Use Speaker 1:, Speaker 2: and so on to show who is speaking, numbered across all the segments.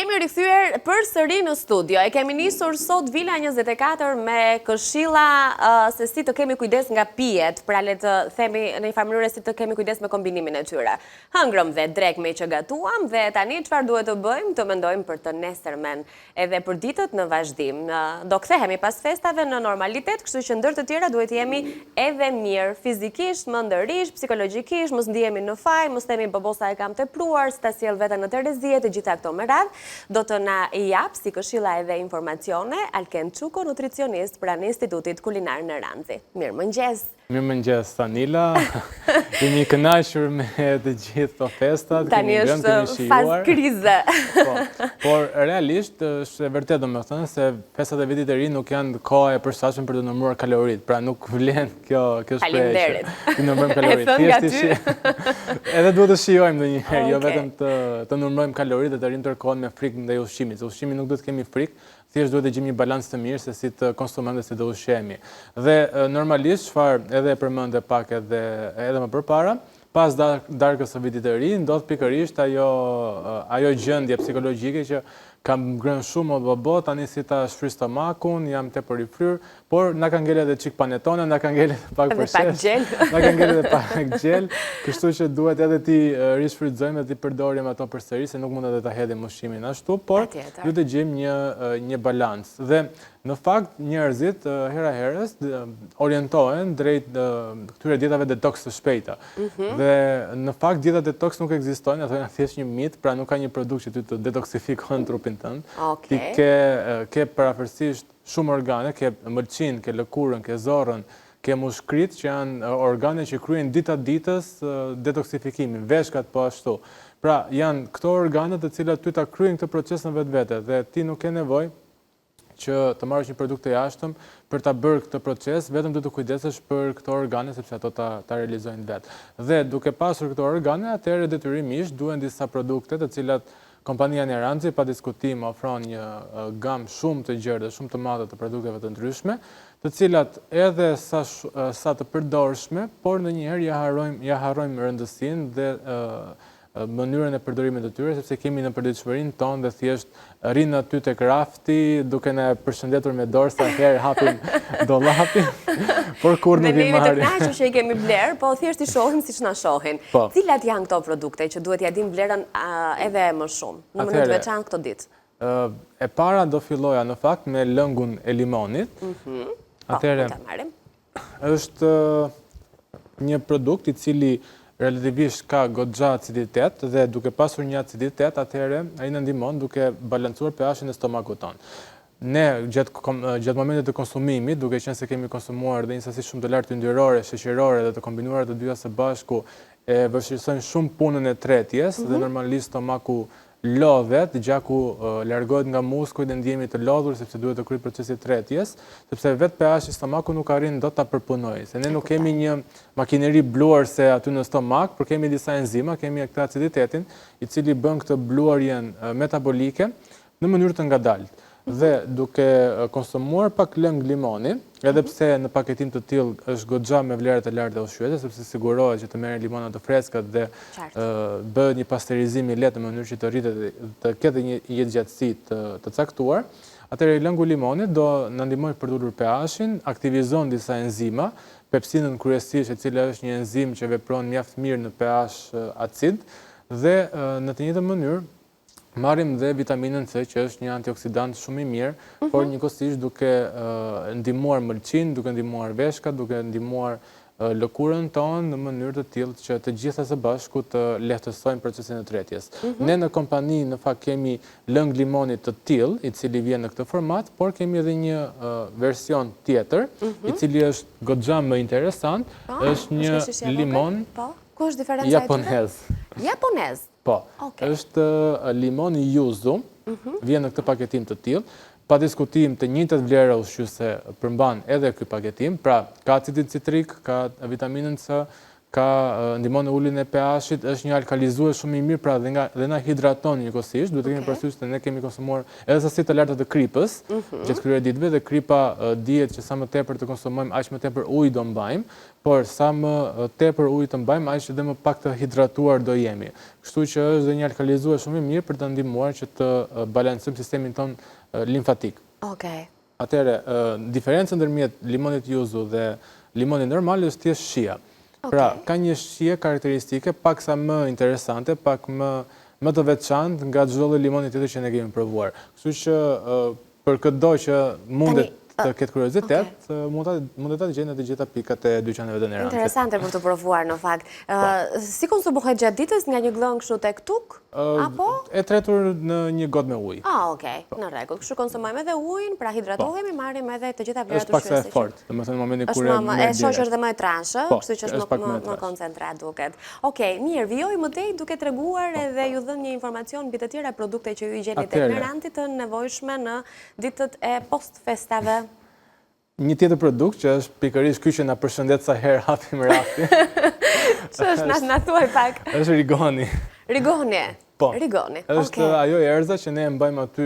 Speaker 1: Jemi rikthyer përsëri në studio. E kemi nisur sot Vila 24 me këshilla se si të kemi kujdes nga pijet, pra le të themi në një farë mënyre si të kemi kujdes me kombinimin e tyre. Hëngrëm dhe drekë meqë gatuam dhe tani çfarë duhet të bëjmë? Të mendojmë për të nesërmen edhe për ditët në vazhdim. Do kthehemi pas festave në normalitet, kështu që ndër të tjera duhet të jemi edhe mirë fizikisht, mendërisht, psikologjikisht, mos ndihemi në faj, mos themi bobo sa e kam tepruar, si ta sjell veten në terezi e të gjitha këto me radhë, do të na japë si këshilla edhe informacione Alken Çuko, nutricionist pranë Institutit Kulinar Neranxi. Mirëmëngjes!
Speaker 2: Mirëmëngjes, Anila. Jemi kënaqur me të gjithë këto festat.
Speaker 1: Tani është fazë krize.
Speaker 2: Po, por realisht është e vërtetë domethënë se festat e vitit të ri nuk janë koha e përshtatshme për të numëruar kaloritë. Pra nuk vlen kjo kjo shprehje.
Speaker 1: Të numërojmë kaloritë.
Speaker 2: Thjesht shi... Edhe duhet të shijojmë ndonjëherë, jo vetëm të të numërojmë kaloritë dhe të rrimë tërë kohën me frikë ndaj ushqimit. Se ushqimit nuk duhet të kemi frikë, Thjesht duhet të gjejmë një balancë të mirë se si të konsumojmë dhe si të ushqehemi. Dhe normalisht çfarë edhe e përmende pak edhe edhe më përpara, pas darkës së vitit të ri ndodh pikërisht ajo ajo gjendje psikologjike që kam ngrënë shumë o bobo, tani si ta shfry stomakun, jam tepër i fryrë, por na ka ngelë edhe çik panetone, na ka ngelë edhe pak përshesh, na ka ngelë edhe pak gjel, kështu që duhet edhe t'i rishfrytëzojmë dhe t'i përdorim ato përsëri, se nuk mund edhe ta hedhim ushqimin ashtu, por duhet të gjejmë një një balancë. Dhe në fakt njerëzit hera herës orientohen drejt këtyre dietave detox të shpejta. Mhm. Dhe në fakt dietat detox nuk ekzistojnë, ato janë thjesht një mit, pra nuk ka një produkt që ty të detoksifikon trupin tënd. Ti ke ke përafërsisht shumë organe, ke mëlçinë, ke lëkurën, ke zorrën, ke mushkëritë që janë organe që kryejnë dita ditës detoksifikimin, veshkat po ashtu. Pra, janë këto organe të cilat ty ta kryejnë këtë proces në vetvete dhe ti nuk ke nevojë që të marrësh një produkt të jashtëm për ta bërë këtë proces, vetëm duhet të kujdesesh për këto organe sepse ato ta ta realizojnë vetë. Dhe duke pasur këto organe, atëherë detyrimisht duhen disa produkte të cilat Kompania Neranxi pa diskutim ofron një gamë shumë të gjerë dhe shumë të madhe të produkteve të ndryshme, të cilat edhe sa sa të përdorshme, por ndonjëherë ia harrojmë ia harrojmë rëndësinë dhe mënyrën e përdorimit të tyre, sepse kemi në përditshmërinë tonë dhe thjesht rrinë aty tek rafti duke na përshëndetur me dorë sa herë hapim dollapin, por kurrë nuk i marrim.
Speaker 1: Dhe ne jemi të kënaqur që i kemi blerë, po thjesht i shohim siç na shohin. Po. Cilat janë këto produkte që duhet t'ia dimë vlerën edhe më shumë, në mënyrë të veçantë këto
Speaker 2: ditë? E para do filloja në fakt me lëngun e limonit.
Speaker 1: Mhm. Po, Atëherë, ta marrim.
Speaker 2: Është një produkt i cili relativisht ka goxha aciditet dhe duke pasur një aciditet, atëherë ai na ndihmon duke balancuar pH-in e stomakut tonë. Ne gjatë gjatë momentit të konsumimit, duke qenë se kemi konsumuar dhe një sasi shumë të lartë yndyrore, sheqerore dhe të kombinuara të dyja së bashku, e vështirësojnë shumë punën e tretjes dhe mhm. normalisht stomaku lodhet, gjaku largohet nga muskujt dhe ndihemi të lodhur sepse duhet të kryhet procesi i tretjes, sepse vetë pH-i i stomakut nuk arrin dot ta përpunojë, se ne nuk kemi një makineri bluarëse aty në stomak, por kemi disa enzima, kemi këtë aciditetin, i cili bën këtë bluarjen metabolike, në mënyrë të ngadaltë. Dhe duke konsumuar pak lëng limoni, edhe mhm. pse në paketim të tillë është goxha me vlera të larta ushqyese, sepse sigurohet që të merren limona të freskët dhe bëhet një pasterizim i lehtë në mënyrë që të rritet të ketë një jetëgjatësi të, të caktuar, atëherë lëngu i limonit do na ndihmojë për të ulur pH-in, aktivizon disa enzima, pepsinën kryesisht e cila është një enzimë që vepron mjaft mirë në pH acid dhe në të njëjtën mënyrë marrim dhe vitaminën C që është një antioksidant shumë i mirë, mhm. por njëkohësisht duke ndihmuar mëlçinë, duke ndihmuar veshkat, duke ndihmuar lëkurën tonë në mënyrë të tillë që të gjitha së bashku të lehtësojnë procesin e tretjes. Mhm. Ne në kompani në fakt kemi lëng limoni të tillë, i cili vjen në këtë format, por kemi edhe një version tjetër, mhm. i cili është goxha më interesant, po, është një limon
Speaker 1: po, japonez. Japonez.
Speaker 2: Po, është limoni yuzu, mhm. vjen në këtë paketim të tillë, pa diskutim të njëjtat vlera ushqyese përmban edhe ky paketim, pra ka acidin citrik, ka vitaminën C, Ka ndihmon në uljen e pH-it, është një alkalizues shumë i mirë, pra dhe nga dhe na hidraton njëkohësisht, duhet të kemi parasysh se ne kemi konsumuar edhe sasi të larta të kripës mhm. gjatë këtyre ditëve dhe kripa dihet që sa më tepër të konsumojmë, aq më tepër ujë do mbajmë, por sa më tepër ujë të mbajmë, aq dhe më pak të hidratuar do jemi. Kështu që është dhe një alkalizues shumë i mirë për të ndihmuar që të balancojmë sistemin tonë limfatik.
Speaker 1: Okej.
Speaker 2: Atëherë, diferenca ndërmjet limonit yuzu dhe limonit normal është thjesht shija. Pra, ka një shije karakteristike paksa më interesante, pak më më të veçantë nga çdo lloj limoni tjetër që ne kemi provuar. Kështu që për këdo që mundet të ketë kuriozitet, mund ta mund ta gjejë në të gjitha pikat e dyqaneve të
Speaker 1: Neranxit. Interesante për të provuar në fakt. Po. Si konsumohet gjatë ditës nga një gllënkë kështu tek tuk?
Speaker 2: Apo? E tretur në një gotë me
Speaker 1: ujë. Ah, okej, po. në rregull. Kështu konsumojmë edhe ujin, pra hidratohemi, po. marrim edhe të gjitha
Speaker 2: vlerat ushqyese. Është paksa e fortë, domethënë në momentin kur e
Speaker 1: merr. E shoh që është dhe më e trashë, po, kështu që është më më koncentrat duket. Okej, mirë, vijoj më tej duke treguar po. edhe ju dhënë një informacion mbi të tjera produkte që ju i gjeni tek Neranxi të nevojshme në ditët e postfestave.
Speaker 2: Një tjetër produkt që është pikërisht ky që na përshëndet sa herë hapim
Speaker 1: raftin. Ç'është, na na thuaj pak.
Speaker 2: Është rigoni.
Speaker 1: Rigoni.
Speaker 2: Po.
Speaker 1: Rigoni.
Speaker 2: Është okay. ajo erëza që ne e mbajmë aty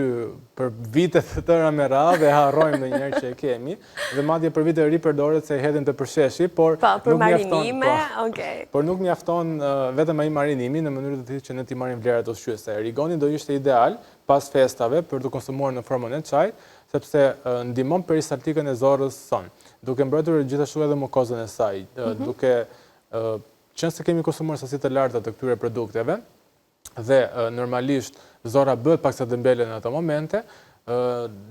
Speaker 2: për vite të tëra me radhë dhe harrojmë ndonjëherë që e kemi dhe madje për vite ripërdoret se e hedhim te përsheshi, por
Speaker 1: po, për nuk mjafton, marinime, po, okay.
Speaker 2: Por nuk mjafton vetëm ai marinimi në mënyrë të tillë që ne t'i marrim vlerat ushqyese. Rigoni do ishte ideal pas festave për t'u konsumuar në formën e çajit, sepse ndihmon peristaltikën e zorrës sonë, duke mbrojtur gjithashtu edhe mukozën e saj, mhm. duke qenë se kemi konsumuar sasi të larta të këtyre produkteve dhe normalisht zorra bëhet paksa dembele në ato momente,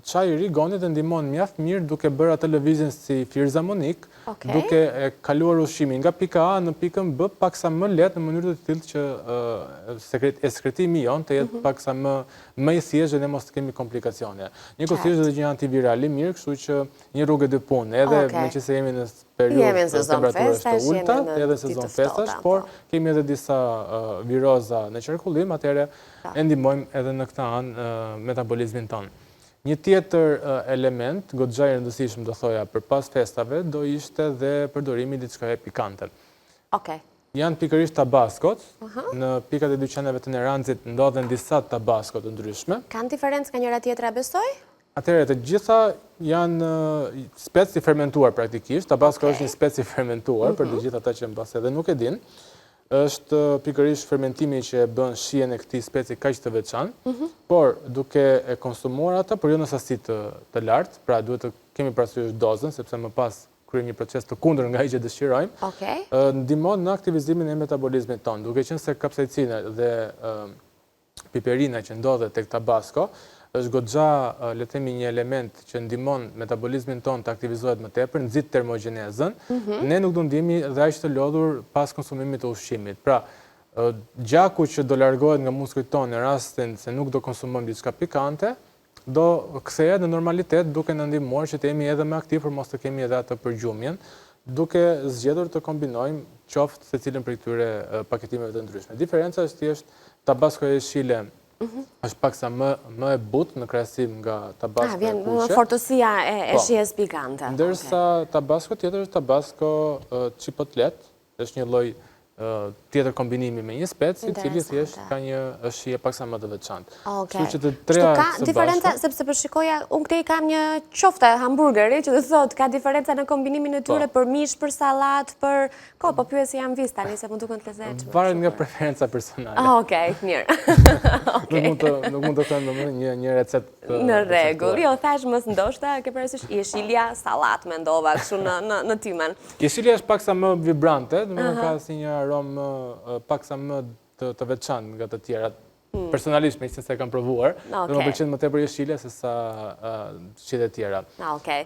Speaker 2: çaji i rigonit e ndihmon mjaft mirë duke bërë atë lëvizjen si firzarmonik, duke e kaluar ushqimin nga pika A në pikën B paksa më lehtë në mënyrë të tillë që eskretimi jonë të jetë mhm. paksa më më i thjeshtë dhe ne mos të kemi komplikacione. Njëkohësisht është një antiviral i mirë, kështu që një rrugë e dy punë, edhe okay. meqenëse jemi në periudhë të temperaturës të ulëta, edhe sezon festash, por po. kemi edhe disa viroza në qarkullim, atëherë po. e ndihmojmë edhe në këtë anë metabolizmin tonë. Një tjetër element, goxha i rëndësishëm do thoja për pas festave, do ishte dhe përdorimi i diçkaje pikante.
Speaker 1: Okej.
Speaker 2: Janë pikërisht tabaskot, në pikat e dyqaneve të Neranxit ndodhen disa tabasko të ndryshme.
Speaker 1: Kanë diferencë nga njëra tjetra besoj?
Speaker 2: Atëherë, të gjitha janë spec i fermentuar praktikisht. Tabasko është një spec i fermentuar, për të mhm. gjithë ata që mbase edhe nuk e dinë. Është pikërisht fermentimi që e bën shijen e këtij speci kaq të veçantë, mhm. por duke e konsumuar atë, por jo në sasi të, të lartë, pra duhet të kemi parasysh dozën, sepse më pas kryen një proces të kundërt nga ai që dëshirojmë, ndihmon në aktivizimin e metabolizmit tonë, duke qenë se kapsaicina dhe piperina që ndodhet tek tabasko është goxha, le të themi, një element që ndihmon metabolizmin tonë të aktivizohet më tepër, nxit termogjenezën, mhm. ne nuk do ndihemi dhe aq të lodhur pas konsumimit të ushqimit. Pra, gjaku që do largohet nga muskujt tonë në rastin se nuk do konsumojmë diçka pikante, do kthehet në normalitet duke na ndihmuar që të jemi edhe më aktivë për mos të kemi edhe atë përgjumjen, duke zgjedhur të kombinojmë qoftë secilën prej këtyre paketimeve të ndryshme. Diferenca është thjesht tabasko jeshile mhm. është paksa më më e butë në krahasim nga tabasko e
Speaker 1: kuqe. Vjen fortësia e e po. shijes pikante.
Speaker 2: Ndërsa tabasko tjetër është tabasko chipotle, Është një lloj tjetër kombinimi me një spec, i cili thjesht ka një shije paksa më të
Speaker 1: veçantë. Kështu që të treja ka diferenca, sepse po shikoja, unë këtej kam një qofte hamburgeri, që do thotë, ka diferenca në kombinimin e tyre po. për mish, për sallatë, për... Ko, po pyes si jam vis tani, se më duken të
Speaker 2: lezetshme. Varet nga preferenca personale.
Speaker 1: Okej, mirë.
Speaker 2: Nuk mund të them domethënë një një recetë
Speaker 1: Në rregull. Jo, thashë mos ndoshta, ke parasysh jeshilja sallatë mendova kështu në në në timen.
Speaker 2: Jeshilja është paksa më vibrante, domethënë ka si një aromë paksa më të, të veçantë nga të tjerat. Hmm. Personalisht, meqenëse e kam provuar, dhe më pëlqen më tepër jeshilja se sa shijet e
Speaker 1: tjera. Okej.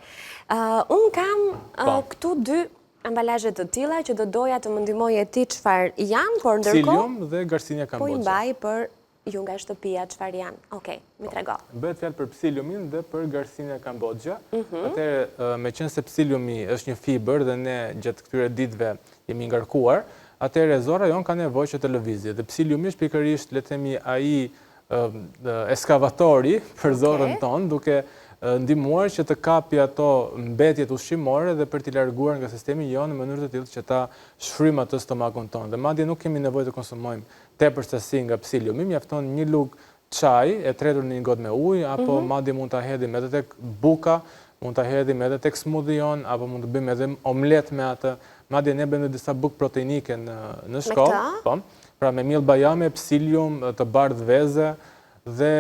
Speaker 1: Unë kam po. këtu dy ambalazhe të tilla që do doja të më ndihmoje ti çfarë janë, por
Speaker 2: ndërkohë Psyllium dhe Garcinia
Speaker 1: cambogia. Po i mbaj për ju nga shtëpia çfarë janë. Okej, mi po, trego.
Speaker 2: Bëhet fjalë për psylliumin dhe për Garcinia cambogia. Mhm. Atëherë, meqenëse psylliumi është një fibër dhe ne gjatë këtyre ditëve jemi ngarkuar, atëherë zorra jonë ka nevojë që të lëvizë. Dhe psylliumi është pikërisht, le të themi, ai eskavatori për zorrën tonë, duke ndihmuar që të kapi ato mbetjet ushqimore dhe për t'i larguar nga sistemi jonë në mënyrë të tillë që ta shfryjmë atë stomakun tonë. Dhe madje nuk kemi nevojë të konsumojmë tepër sasi nga psiliumi, mjafton një lugë çaji e tretur në një gotë me ujë apo madje mund ta hedhim edhe tek buka, mund ta hedhim edhe tek smoothie jonë apo mund të bëjmë edhe omlet me atë. Madje ne bëjmë edhe disa bukë proteinike në në shkollë, po. Pra me miell bajame, psilium, të bardhë veze, dhe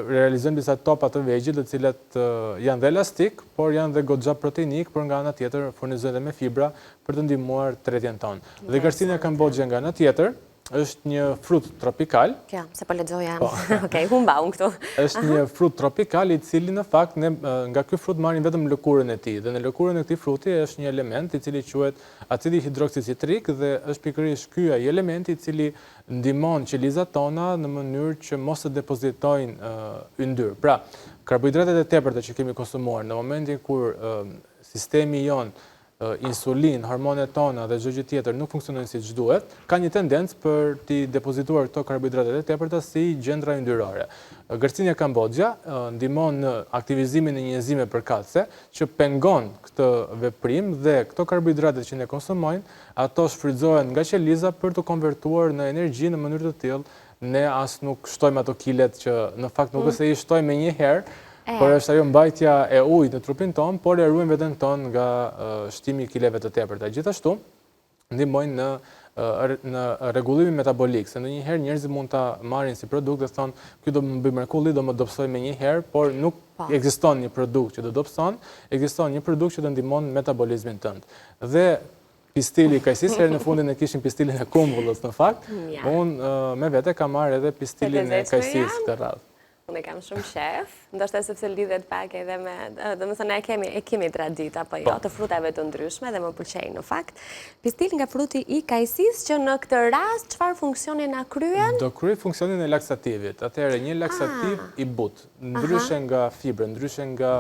Speaker 2: realizojmë disa topa të vegjël, të cilat janë dhe elastik, por janë dhe goxha proteinik, por nga ana tjetër furnizojnë dhe me fibra për të ndihmuar tretjen tonë. Dhe Garcinia Cambogia nga ana tjetër është një frut tropikal.
Speaker 1: Kjo, se po lexoja. Po. Okej, humba unë këtu.
Speaker 2: Është një frut tropikal i cili në fakt ne nga ky frut marrim vetëm lëkurën e tij dhe në lëkurën e këtij fruti është një element i cili quhet acidi hidroksicitrik dhe është pikërisht ky ai elementi i cili ndihmon qelizat tona në mënyrë që mos të depozitojnë yndyrë. Pra, karbohidratet e tepërta që kemi konsumuar në momentin kur sistemi jonë insulinë, hormonet tona dhe çdo gjë tjetër nuk funksionojnë siç duhet, ka një tendencë për t'i depozituar këto karbohidratet e tepërta si gjendra yndyrore. Garcinia Cambogia ndihmon në aktivizimin e një enzime përkatëse që pengon këtë veprim dhe këto karbohidratet që ne konsumojmë Ato shfrytëzohen nga qeliza për t'u konvertuar në energji në mënyrë të tillë ne as nuk shtojmë ato kilet që në fakt nuk është se i shtojmë menjëherë, por është ajo mbajtja e ujit në trupin tonë, por e ruajmë veten tonë nga shtimi i kileve të tepërta. Gjithashtu, ndihmojnë në në rregullimin metabolik, se ndonjëherë njerëzit mund ta marrin si produkt dhe thonë, ky do më bëjë mrekulli, do më dobësojë menjëherë, por nuk po. ekziston një produkt që të dobëson, ekziston një produkt që të ndihmon metabolizmin tënd. Dhe pistili i kajsisë, herën e fundit ne kishim pistilin e kumbullës në fakt, unë me vete kam marrë edhe pistilin e kajsisë këtë
Speaker 1: radhë. Unë e kam shumë qejf, ndoshta sepse lidhet pak edhe me, domethënë e kemi, e kemi traditë, apo jo, po. të frutave të ndryshme dhe më pëlqejnë në fakt. Pistil nga fruti i kajsisë që në këtë rast, çfarë funksioni na
Speaker 2: kryen? Do kryejë funksionin e laksativit, atëherë një laksativ ah. i butë, ndryshe nga fibra, ndryshe nga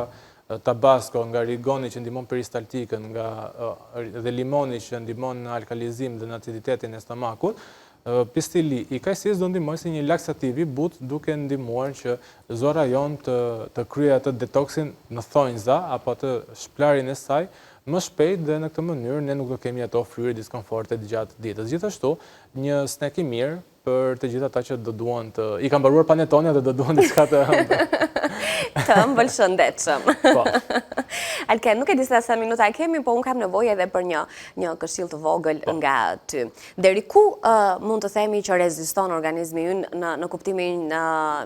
Speaker 2: Tabasko, nga rigoni që ndihmon peristaltikën, nga dhe limoni që ndihmon në alkalizim dhe në aciditetin e stomakut, pistili i kajsisë do ndihmojë si një laksativ i butë duke ndihmuar që zorra jonë të të kryejë atë detoksin në thonjza apo atë shplarjen e saj më shpejt dhe në këtë mënyrë ne nuk do kemi ato fryrje diskomforte gjatë ditës. Gjithashtu, një snack i mirë Për të gjithë ata që do duan të... I kanë mbaruar panetonet dhe do duan diçka
Speaker 1: të ëmbël. Të ëmbël shëndetshëm. Po. Alken, nuk e di se sa minuta kemi, po unë kam nevojë edhe për një, një këshillë të vogël po. nga ty. Deri ku mund të themi që reziston organizmi ynë në, në kuptimin në,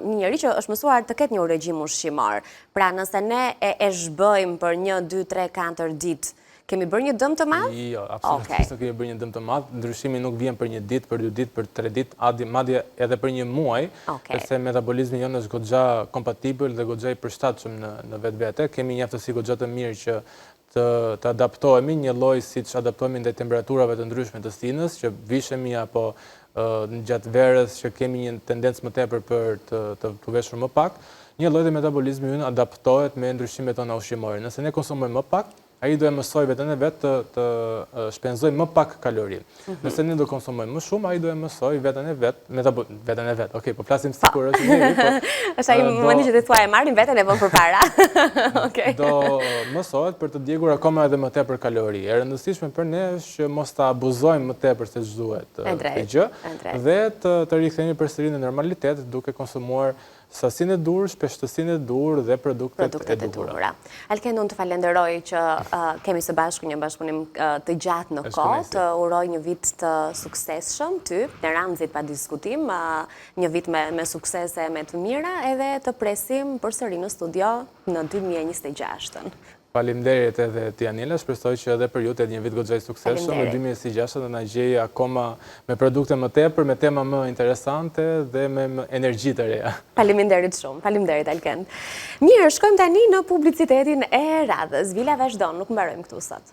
Speaker 1: një njeri që është mësuar të ketë një regjim ushqimor. Pra nëse ne e, e zhbëjmë për një, 2, 3, 4 ditë, Kemi bërë një dëm të madh?
Speaker 2: Jo, absolutisht nuk kemi bërë një dëm të madh. Ndryshimi nuk vjen për një ditë, për dy ditë, për tre ditë, madje edhe për një muaj, sepse metabolizmi jonë është goxha kompatibël dhe goxha i përshtatshëm në në vetvete. Kemi një aftësi goxha të mirë që të të adaptohemi, njëlloj siç adaptohemi ndaj temperaturave të ndryshme të stinës, që vishemi apo gjatë verës që kemi një tendencë më tepër për të të të veshur më pak, njëlloj dhe metabolizmi ynë adaptohet me ndryshimet tona ushqimore. Nëse ne konsumojmë më pak, Ai do e mësojë veten e vet të të shpenzojë më pak kalori. Mhm. Nëse ne do konsumojmë më shumë, ai do e mësojë veten e vet, metabo veten e vet. Okej, po flasim sikur është njeri,
Speaker 1: po. Është ai momenti që ti thua e marrim veten e vëmë përpara.
Speaker 2: Okej. Do mësohet për të djegur akoma edhe më tepër kalori. E rëndësishme për ne është që mos ta abuzojmë më tepër se ç'duhet këtë gjë dhe të të rikthehemi përsëri në normalitet duke konsumuar Sasinë e duhur, shpeshtësinë e duhur dhe produktet e
Speaker 1: duhura. Alken, unë të falenderoj që kemi së bashku një bashkëpunim të gjatë në kohë, të uroj një vit të suksesshëm ty, dhe Ramzit pa diskutim, një vit me suksese me të mira, edhe të presim përsëri në studio në 2026-ën.
Speaker 2: Faleminderit edhe ti Anila, shpresoj që edhe për ju të jetë një vit goxha i suksesshëm dhe 2026 do na gjejë akoma me produkte më tepër, me tema më interesante dhe me energji të
Speaker 1: reja. Faleminderit shumë, faleminderit Alken. Mirë, shkojmë tani në publicitetin e radhës. Vila vazhdon, nuk mbarojmë këtu sot.